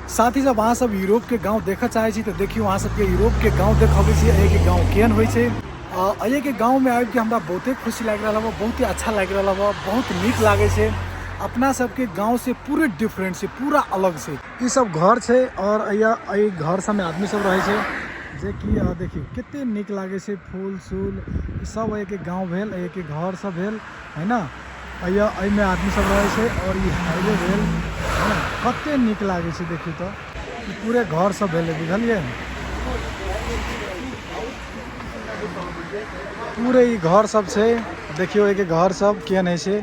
साथी सब अहाँ सब यूरोप के गांव देखऽ चाहै छी तऽ देखियौ अहाँ सबके यूरोप के गांव देखबै छी एहि के गांव केहन होइ छै। एहि के गांव में आबि के हमरा बहुते खुशी लागि रहल हबऽ, बहुते अच्छा लागि रहल हबऽ, बहुत नीक लागै छै। अपना सबके गांव से पूरे डिफरेंट छै, पूरा अलग छै। ई सब घर छै और एहि घर सबमे आदमी सब रहै छै, जेकि देखियौ कते नीक लागै छै। फूल सूल ई सब एहि के गांव भेल, एहि के घर सब भेल है ना। एहिमे आदमी सब रहै छै और ई हाईवे भेल है ना, कते नीक लागै छै। देखियौ तऽ ई पूरे घर सब भेलै, बुझलियै? पूरे ई घर सब छै। देखियौ एहिके घर सब केहन होइ छै।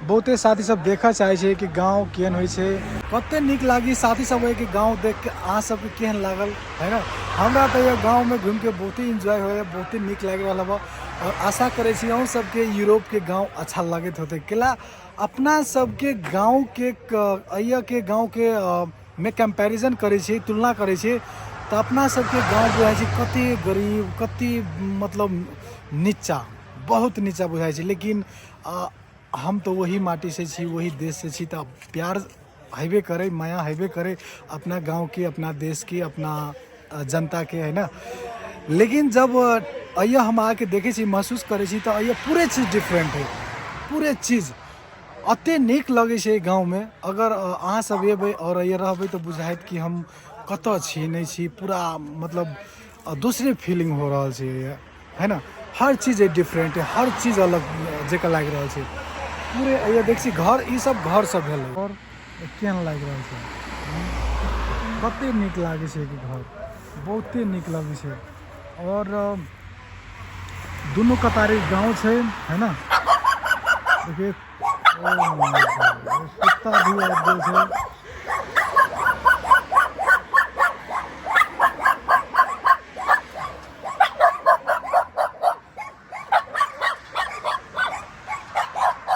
बहुते साथी सब देखऽ चाहै छै कि गाँव केहन होइ छै, कते नीक लागी। साथी सब एहिके गाँव देख के अहाँ सबके केहन लागल है ना? हमरा तऽ यह गाँवमे घुमिके बहुते इन्जॉय होइए, बहुते नीक लागि रहल हबऽ और आशा करै छी अहूँ सबके यूरोपके गाँव अच्छा लगैत होतै। कैला अपना सबके गाँवके एहिके गाँवके मे कम्पैरिजन करै छियै, तुलना करै छियै तऽ अपना सबके गाँव बुझाइ छै कते गरीब, कते मतलब नीचा, बहुत नीचा बुझाइ छै। लेकिन हम तऽ वही माटीसँ छी, वही देशसँ छी, तऽ प्यार हेबे करै, माया हेबे करै अपना गाँवके, अपना देशके, अपना जनताके है ना। लेकिन जब अइया हम आके देखै छी, महसूस करै छी, तऽ अइया पूरे चीज डिफरेंट है, पूरे चीज एते नीक लगै छै गाँवमे। अगर अहाँ सब एबै आओर अइया रहबै तऽ बुझायत कि हम कतऽ छी, नहि छी, पूरा मतलब दोसरे फीलिंग हो रहल छै अइया है ना। हर चीज डिफरेंट है, हर चीज अलग जकाँ लागि रहल छै पूरे। अइया देख छी घर, ई सब घर सब भेलै आओर केहन लागि रहल छै, कते नीक लागै छै कि घर, बहुते नीक लगै छै। आओर दुनू कतारी गाँव छै है ना। देखिए कुत्ता भी आबि गेल छै।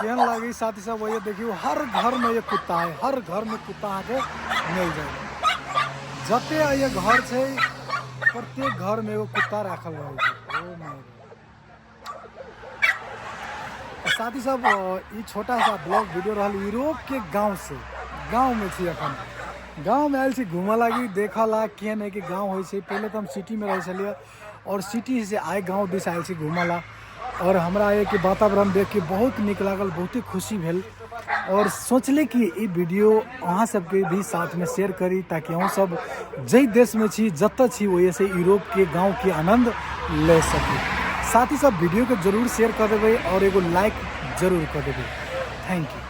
केहन लागे साथी सब? वही देखियो हर घर में ये कुत्ता है, हर घर में कुत्ता अहाँके मिल जाए। जते ये घर छै प्रत्येक घर में एगो कुत्ता राखल रहै छै। ओ my God. साथी सब ई छोटा सा ब्लॉग वीडियो रहल यूरोप के गांव से। गांव में छी अखन, गांव में आयल छी घूमऽ लागी, देखऽ ला केहन है कि गांव होइ छै। पहिले तऽ हम सिटी में रहै छलियै और सिटी से आइ गांव दिस आयल छी घूमऽ ला और हमरा ये कि वातावरण देख के बहुत नीक लागल, बहुते खुशी भेल और सोचली कि ई वीडियो अहाँ सबके भी साथ में शेयर करी ताकि अहूँ सब जै देश में छी, जतऽ छी, ओहि से यूरोप के गांव के आनंद ले सकी। साथ ही सब वीडियो के जरूर शेयर कर देबै और एगो लाइक जरूर कर देबै। Thank you.